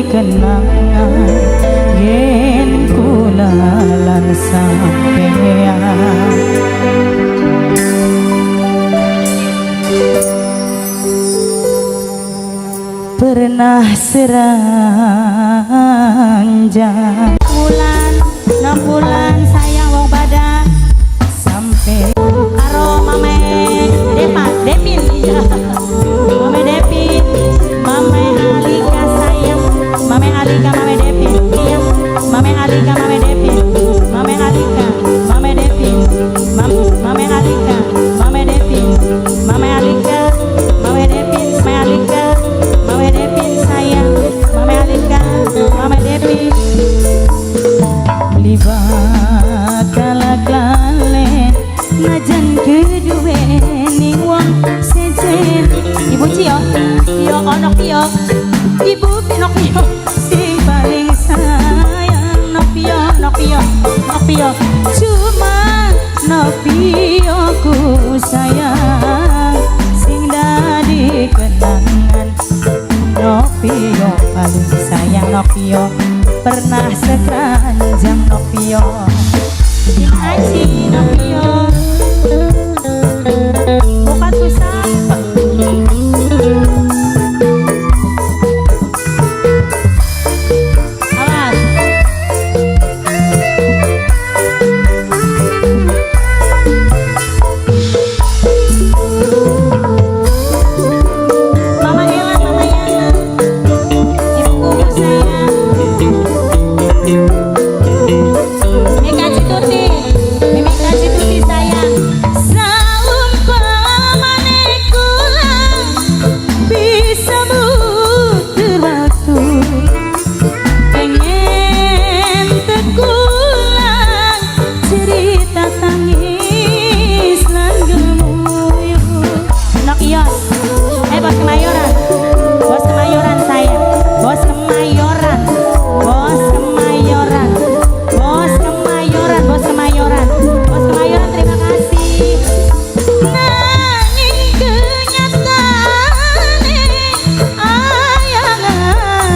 Kenangan yen kula lan sampean pernah seranjang. Bulan, 6 bulan sayang wong pada sampai karo Mame Depa, Depin iya. Mame Depin, Mame Alika sayang, Mame Alika, Mame Depin iya. Mame Alika, Mame Depin, Mame Alika, Mame Depin, Mame Alika, Mame Depin, Mame Alika, Mame Depin, Mame Alika, Mame Depin sayang, Mame Alika, Mame Depin. Beli bakal klalen najan keduwe ning wong sejen. Ibu Cio, Cio ono Pio, Ibu Pino Pio, sing paling sayang no Pio, no Pio, no Pio, cuma no Pio ku sayang sing dadi kenangan. No Pio paling sayang, no Pio pernah sekeranjang, no Pio terima kasih no Pio. Bukan susah. Awas. Mama Ella, Mama Yana, ibuku sayang. Mika Cituti, Mika Cituti sayang. Saumpamane kula bisa muter waktu pengen tekulang cerita tangis lan gemuyu. Nok Ios, bos Kemayoran, bos Kemayoran sayang, bos Kemayoran, bos Kemayoran, bos Kemayoran, bos Kemayoran, bos Kemayoran terima kasih. Nanging kenyataane ayang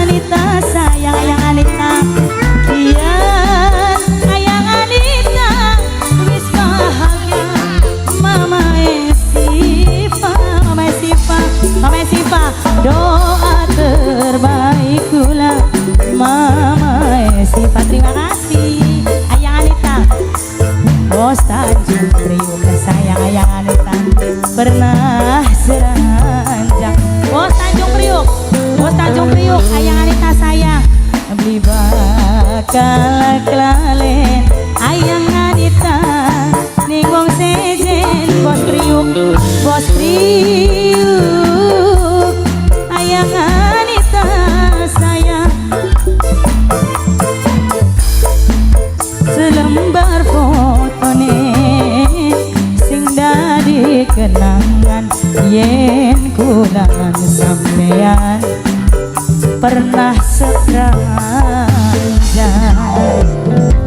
Anita sayang, ayang Anita kian ayang Anita wis bahagia. Mama Siva, Mama Siva, Mama Siva, doa terbaik kula Mama Siva. Terima kasih ayang Anita. Bos Tanjung Priuk sayang, ayang Anita pernah seranjang. Bos Tanjung Priuk, bos Tanjung Priuk, ayang Anita sayang. Beli bakal klalen ayang Anita ning wong sejen. Bos Priuk, bos Priuk, ayang Anita sayang. Selembar fotone sing dadi kenangan yen kula lan sampean pernah sekeranjang.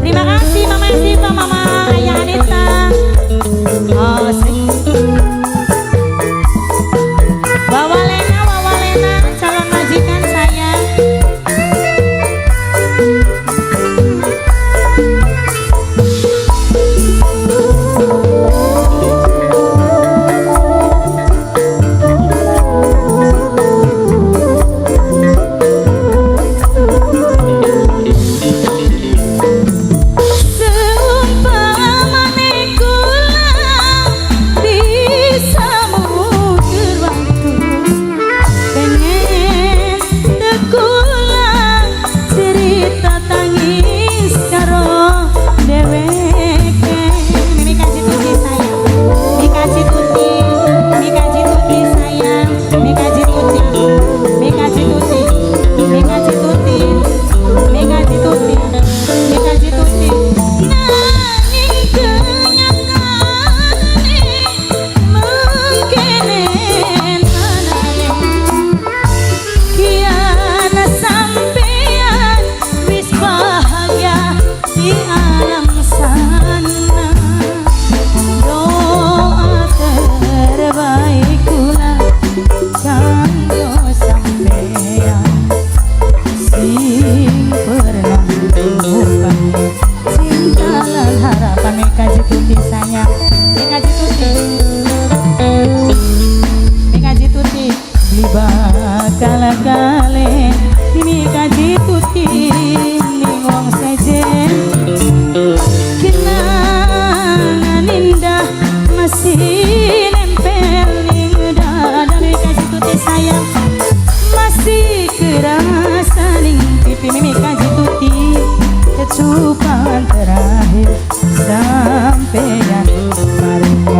Terima kasih Mama Siva, Mama Ayang Anita. Oh, sing. Wawa Lena, Wawa Lena, calon majikan sayang. Seumpamane kula bisa muter waktu pengen tekulang cerita tangis karo dheweke. Mimi Kaji Tuti sayang, Mika Cituti, Mika Cituti sayang, Mika Cituti, Mika Cituti, Mika Cituti, Mika Cituti, Mika Cituti. Nanging kenyataane mengkenen anane kian sampean wis bahagia di alam sana. Doa terbaik kula kanggo sampean. Pertemuan terakhir sampeyan mari.